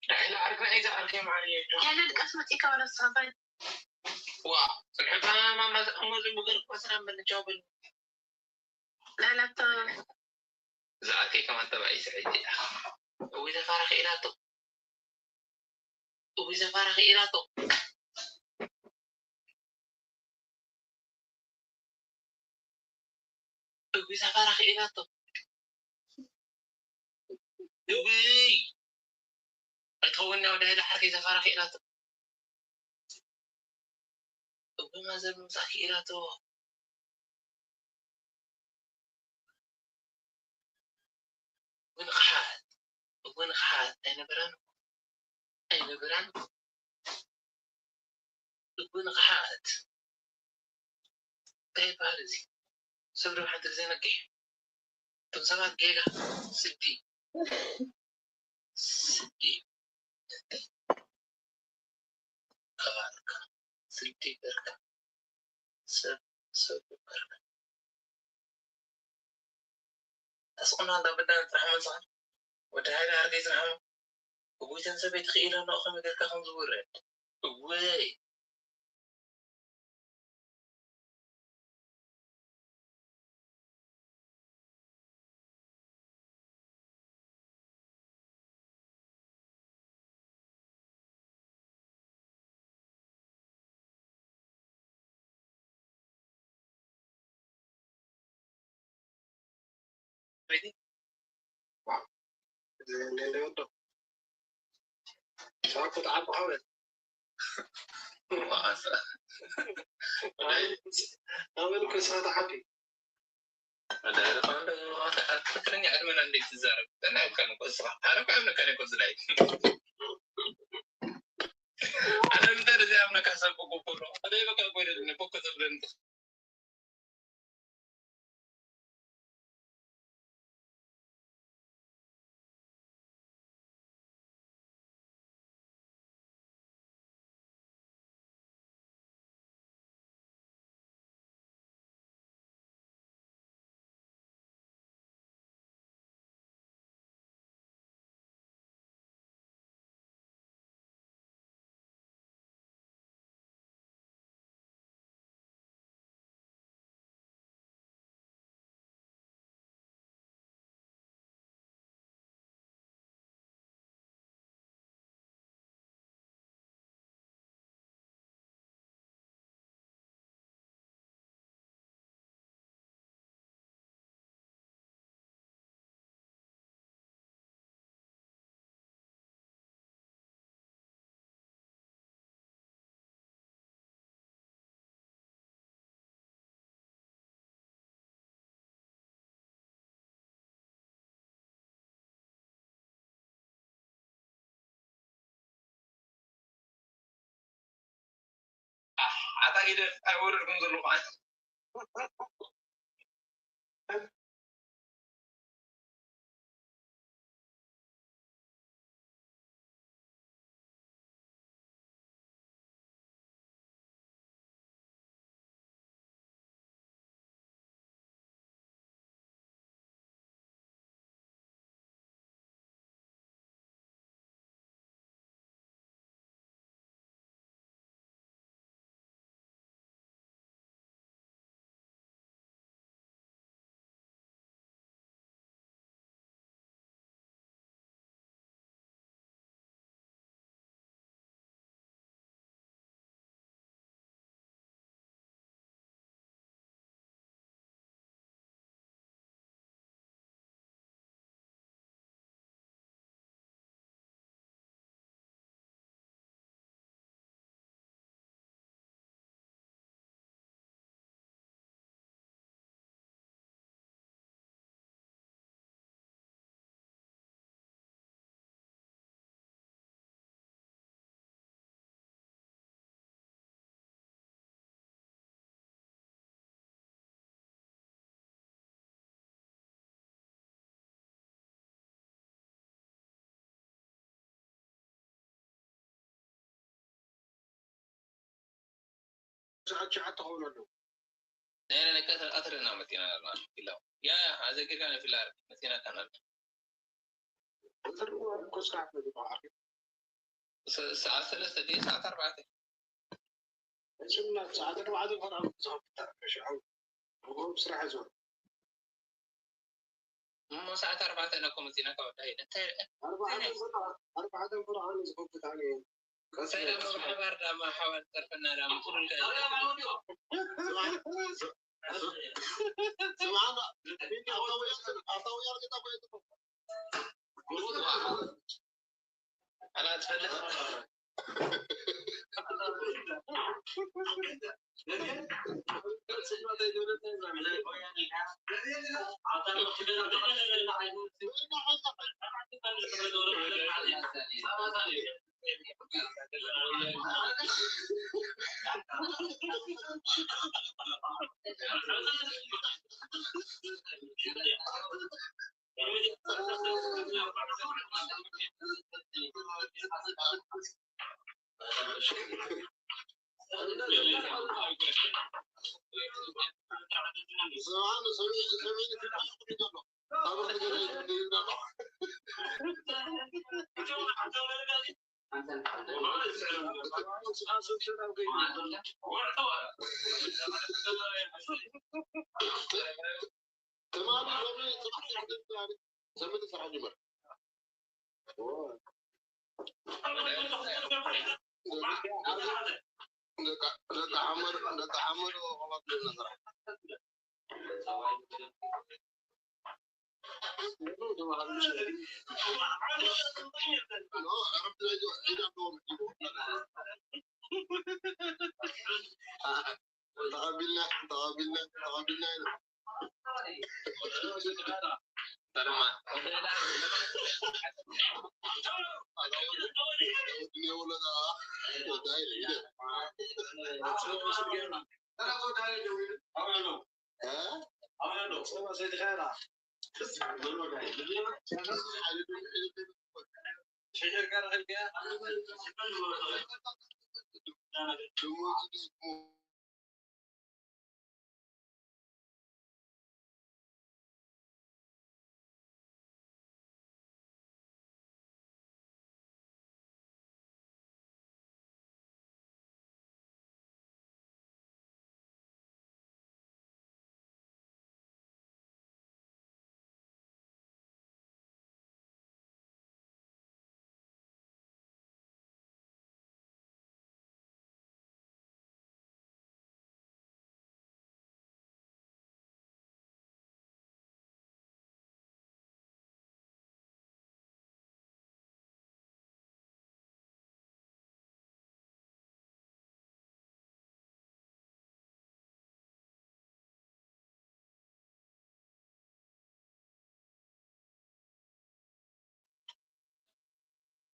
ዳይላ ዓርክና እዩ፣ ዓርከይ ማዕረ እዩ። ያለ ድቃስ መጺእካ ወላ ሰባይ። ዋ፣ ጽንሕካ ማማ፣ እሞ ዝም ብገር እኮ ስራ መልቻው በል። ላላቶ። ዝኣከይ ከማን ተባዒ ስዕቲ። እዊ ዘፋራ ክኢላቶ። እዊ ዘፋራ ክኢላቶ። እዊ ዘፋራ ክኢላቶ። እዊ። እተወና ወደ ሄደ ዓርከይ ዘፋራ ክኢላቶ። እዊ ማዘር ምምጻእ ክኢላቶ። እዊ ንቕሓት፣ እዊ ንቕሓት ኣይነበራን፣ ኣይነበራን። እዊ ንቕሓት። እንታይ ይበሃል እዚ? ሰብ ዶ ሓንቲ ግዜ ነቅሕ። እቶም ሰባት ጌጋ ስዲ፣ ስዲ ከባልካ፣ ስዲ በርካ፣ ሰብ፣ ሰብ በርካ። ኣስቑና እንዳ በዳን ጥራሕ መጽኻ። ወዲ ሃይለ ኣርገይ ዝረሃሞ። እውይ፣ እተን ሰበይቲ ክኢለኖ ከመይ ጌርካ ከም ዝውረድ። እውይ። ኣበል እኮ ስኻ ተሓቢ። ትግርኛ ዕድመና እንዴት ትዛረብ? ጠና ይብካን እኮ ስኻ። ኣረ እኮ እምነካን እኮ ዝላይ። ኣረ እንተ እዚ እምነካ ሰብ እኮ እኮ ነው። ኣረ በቃ እኮ ይደል እኮ እኮ ተብለን። ኣታ ኢደፍ ኣይወረድኩም ዘለኹ። ሰዓት ሸዓተ ክኾኑ ኣለዉ። ናይ ናይ ቀትሪ ቀትሪ ኢና መፂና ነርና ኢሎም። ያ ያ ኣዘጊርካ ንፊላር መፂና ካና ቀትሪ እኮ ስራሕ ተገብረ። ሰዓት ሰለስተ ድዩ ሰዓት ኣርባዕተ? ስምና ሰዓት ኣርባዕተ ቆልዓ ዝኸፍታ ሽዑ ኣብ ስራሕ ዝወ እሞ ሰዓት ኣርባዕተ ኢና እኮ መፂና ካብ ወዳ ሄደ እንታይ ኣርባዕተ ቆልዓ ኣርባዕተ ቆልዓ ዝኸፍታ እንታይ ዳማ ብሓባር ዳማ ሓባር ጠርፈና ዳማ ኩሉ እንታይ ስምዓና ኣታውያ ኣታውያ ጌታ ኮይቱ ኣላ ትፈልጥ ትማሊ ሎሚ ጽባሕ ሰሙን ስራሕ ጅመር። ደቂ ሓመድ ደቂ ሓመድ ቆባት ስራሕ ተቐቢልና ተቐቢልና ተቐቢልና ኢና።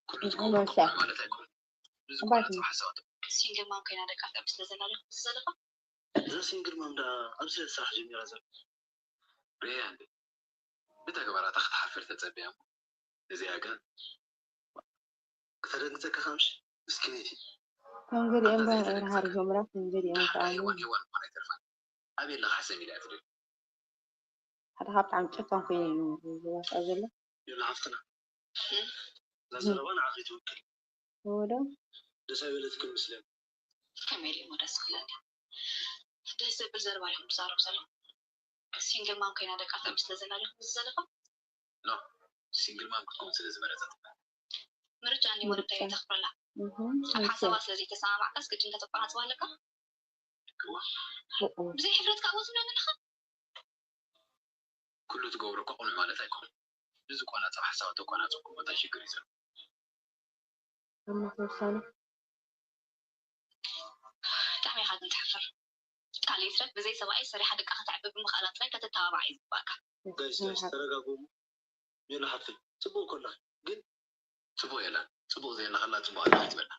ኩሉ ዝገብሮ ክኾን ማለት ኣይኮነን። ብዙ ቆልዓ ጽባሕ ዝወጡ። ሲንግል ማም ኮይና ደቃ ትዕቢ ስለ ዘላ ዲኹ ትብዚ ዘለኻ? እዛ ሲንግል ማም ደኣ ኣብዚ ስራሕ ጀሚራ ዘላ። ርኣያ እንዴ? ብተግባራታ ክትሓፍር ተጸብያ እሞ እዚኣ ግን ክተደንግጸካ ከምሽ ምስኪነይቲ። ከም ገሊኦም ኣታ ዘይተደንግጸካ። ርሃር ጀምራ ከም ገሊኦም ዳሕራ ከኣ ሄዋን ሄዋን እኳ ኣይተርፋን። ኣበይ ኣለኻ ሕሰም ኢላ እያ ትደሊ። ሓደ ካብ ብጣዕሚ ጨካን ኮይኑ እዩ ዝዋሳእ ዘሎ። ዮና ሓፍትና እዛ ዘረባ ንዓኺ ትውክል። እወ ዶ? ደስ ኣይበለትክን ምስለን። ከመይ ኢለ እሞ ደስ ክብለኒ? ደስ ዘብል ዘረባ ኢኹም ትዛረቡ ዘለኹም። ሲንግል ማም ኮይና ደቃ ተዕቢ ስለ ዘላ ዲኹም እዚ ዘለኹም? ሲንግል ማም ክትከውን ስለ ዝመረጸት። ምርጫ እንዲ ወለዳ እየ ተኽብረላ። እህ፣ ኣብ እሺ። ሓሳባ ስለ ዘይተሰማማዕካስ ግድን ከተቆናጽባ ኣለካ? ልክዋ ብዘይ ሕፍረት ካብ ትብለኒ ኣለኻ? ኩሉ ትገብሮ እኮ ቅኑዕ ማለት ኣይኮነን። ብዝቆናጸብ ሓሳብ ተቆናጸብኩም እንታይ ሽግር እዩ ዘሎ? ኣብ ምትውሳኑ ብጣዕሚ ኢኻ ግን ትሕፍር። ካልእ ይትረፍ ብዘይ ሰብኣይ ሰሪሓ ደቃ ከተዕቢ ብምኽኣላ ጥራይ ከተተባብዓ እዩ ዝግባእካ። ጋይስ ጋይስ ተረጋግኡ። ሜሉ ሓፍተይ ጽቡቅ እኮ ኣለኺ ግን ጽቡቅ የላን። ጽቡቅ ዘየላ ከላ ጽቡቅ ኣላ ኣይትበላ።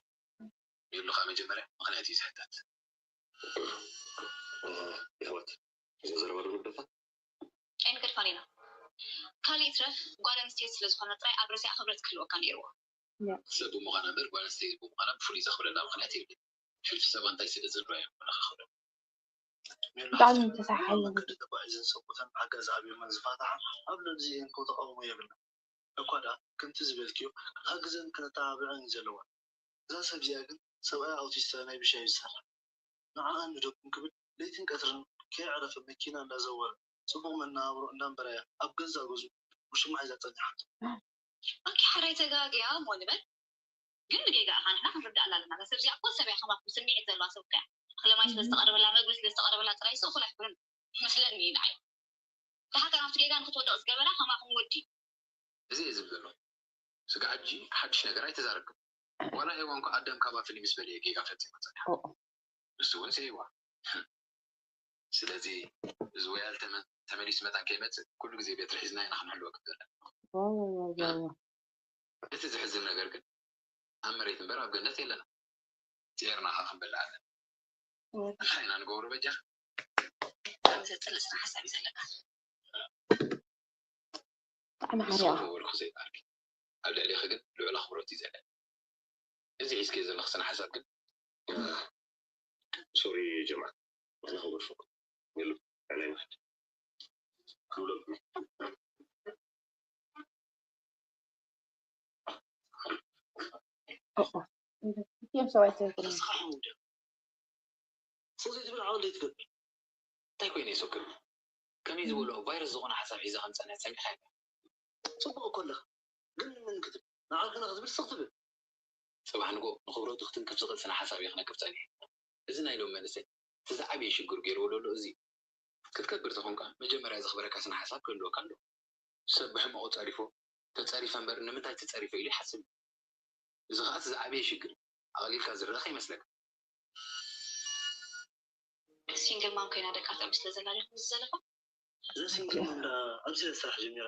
ሜሉ ከኣ መጀመርያ ምኽንያት እዩ ዝሕተት። የሕዋት እዛ ዘረባ ዶ ንግደፋ? ኣይንገድፋ ዲና። ካልእ ይትረፍ ጓል ኣንስተይቲ ስለ ዝኾነ ጥራይ ኣብ ርእሲኣ ክብረት ክህልወካ ነይርዎ። ሰብ ብምዃና እምበር ጓል ኣንስተይቲ ብምዃና ብፍሉይ ዘኽብረላ ምኽንያት የብልን። ክልተ ሰባት እንታይ ስለ ዝረኣዮም መለኻኽሎም። ሜላ ብጣዕሚ ሓሳብ ተሳሓሓሊ መንገዲ ተጓዒዘን ሰብኡተን ሓጋዚ ኣብዮመን ዝፋታሓ ኣብ ልዕሊ እዚኤን ከው ተቃውሞ የብልና። እኳ ደኣ ከምቲ ዝበልክዮ ክንሕግዘን ክነተባብዐን እዩ ዘለዋን። እዛ ሰብ እዚኣ ግን ሰብኣያ ኣውቲስታ ናይ ብሻ እዩ ዝሰርሕ። ንዓኣን ንደቁን ክብል ለይትን ቀትርን ከየዕረፈ መኪና እንዳዘወረ ጽቡቕ መነባብሮ እንዳንበራ እያ ኣብ ገዛ ገዝኡ ውሽማ ሒዛ ጸኒሓቶ። ኦኬ ሓራይ ተጋግያ እሞ ንበል ግን ንጌጋኣ ንሕና ክንርዳኣላ ኣለና እዛ ሰብ እዚኣ እኮ ሰብ እያ ከማኩም ስምዒት ዘለዋ ሰብ እኮ እያ እኽለ ማይ ስለ ዝተቐረበላ መግቢ ስለ ዝተቐረበላ ጥራይ እኮ እኹል ኣይኮነን መስለኒ እዩ ንዓይ ደሓር ካብቲ ጌጋ ንክትወድቕ ዝገበራ ከማኩም ወዲ እዚ እየ ዝብል ዘለኹ። ስጋዕ ሕጂ ሓድሽ ነገር ኣይተዛረብክን። ዋላ ሄዋን እኳ ኣዳም ካብኣ ፍልይ ምስ በለ እየ ጌጋ ፈጺማ ጸኒሓ። ኦኦ። ንሱ እውን ስዒዋ። ስለዚ እዚ ወያል ተመ- ተመሊሱ መታን ከይመጽእ ኩሉ ግዜ ቤትሪ ሒዝና ኢና ክንሕልወኩም ዘለና። ዋው፣ ዋው፣ ዋው፣ ዋው። እቲ ዝሕዝን ነገር ግን ኣብ መሬት እምበር ኣብ ገነት የለና። ጼርና ኸዓ ክንበልዕ ኣለና። እንታይ ኢና ንገብሮ በጃኻ? ብጣዕሚ ዘጥልስና ሓሳብ እዩ ዘለካ ብጣዕሚ ንስኺ ሓሪያ ዝበልኩ ዘይበሃልኪ ኣብ ልዕሌኺ ግን ልዑል ኣኽብሮት እዩ ዘለኒ። እዚ ሒዝክዮ ዘለኺ ስነ ሓሳብ ግን ሶሪ ጀማዓ ኣነ ክገድፈኩም የሉ ኣነ ይውሕድ ክብለኩም ኦኦ። እቲኦም ሰብኣይ ሰበይቲ ተስኻሕሙ ደ ስቕ ትብል ዓወት ዘይትገብር እንታይ ኮይነ ይሰክር ከመይ ዝበልኦ ቫይረስ ዝኾነ ሓሳብ ሒዛ ከም ዝጸንሐት ሰሚዕካ ኢኻ ጽቡቕ እኮ ኣለኻ ግን ንመን ክትብል ንዓርክና ክትብል ስቕ ትብል ጽባሕ ንግሆ ንኽብረቱ ክትንክፍ ዝኽእል ስነ ሓሳብ እየ ክነቅፍ ጸኒሐ። እዚ ናይ ሎሚ መንእሰይ እቲ ዝዓበየ ሽግር ገይርዎ ዘሎ እዚ እዩ። ክትከብር ተኾንካ መጀመርያ ዘኽብረካ ስነ ሓሳብ ክህልወካ ኣለዎ። ሰብ ብሕመቑ ጸሪፎ ተጸሪፈ እምበር ንምንታይ ተጸሪፈ ኢሉ ይሓስብ እዩ። እዚ ኸዓ እቲ ዝዓበየ ሽግር እዩ። ኣቕሊልካ ዝረኣ ከይመስለካ። ሲንግል ማም ኮይና ደቃ ትዕቢ ስለ ዘላ ዲኹም እዚ ዘለኹም እዛ ሲንግል ማም ደኣ ኣብዚ እያ ስራሕ ጀሚራ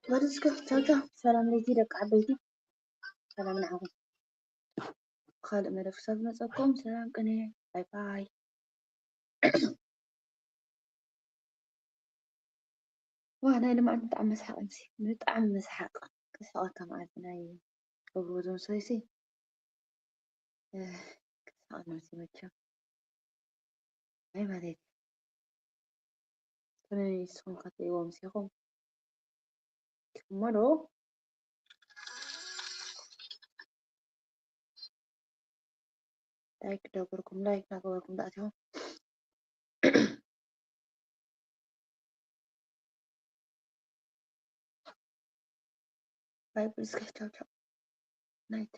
በሉ እስከ ቻው ቻው። ሰላም ለይቲ ደቂ ዓበይቲ። ሰላም ንዓኹም። ካልእ መደብ ክሳብ ዝመጸኩም ሰላም ቅነ። ባይ ባይ። ዋ ናይ ልምዓት ብጣዕሚ መስሓቕ ምሲ ብጣዕሚ መስሓቕ። ክስሓቐካ መዓልቲ ናይ ገብርዎ ዞን ሰይሲ ክስሓቕ ምሲ መቸም ኣይ ማለት ከመይ ንስኹም ከትርእይዎ ምሲኹም እሞ ዶ ላይክ ዳገበርኩም ላይክ ናገበርኩም ዳእቲኹም ባይ ብዝከ ቻው ቻው ናይት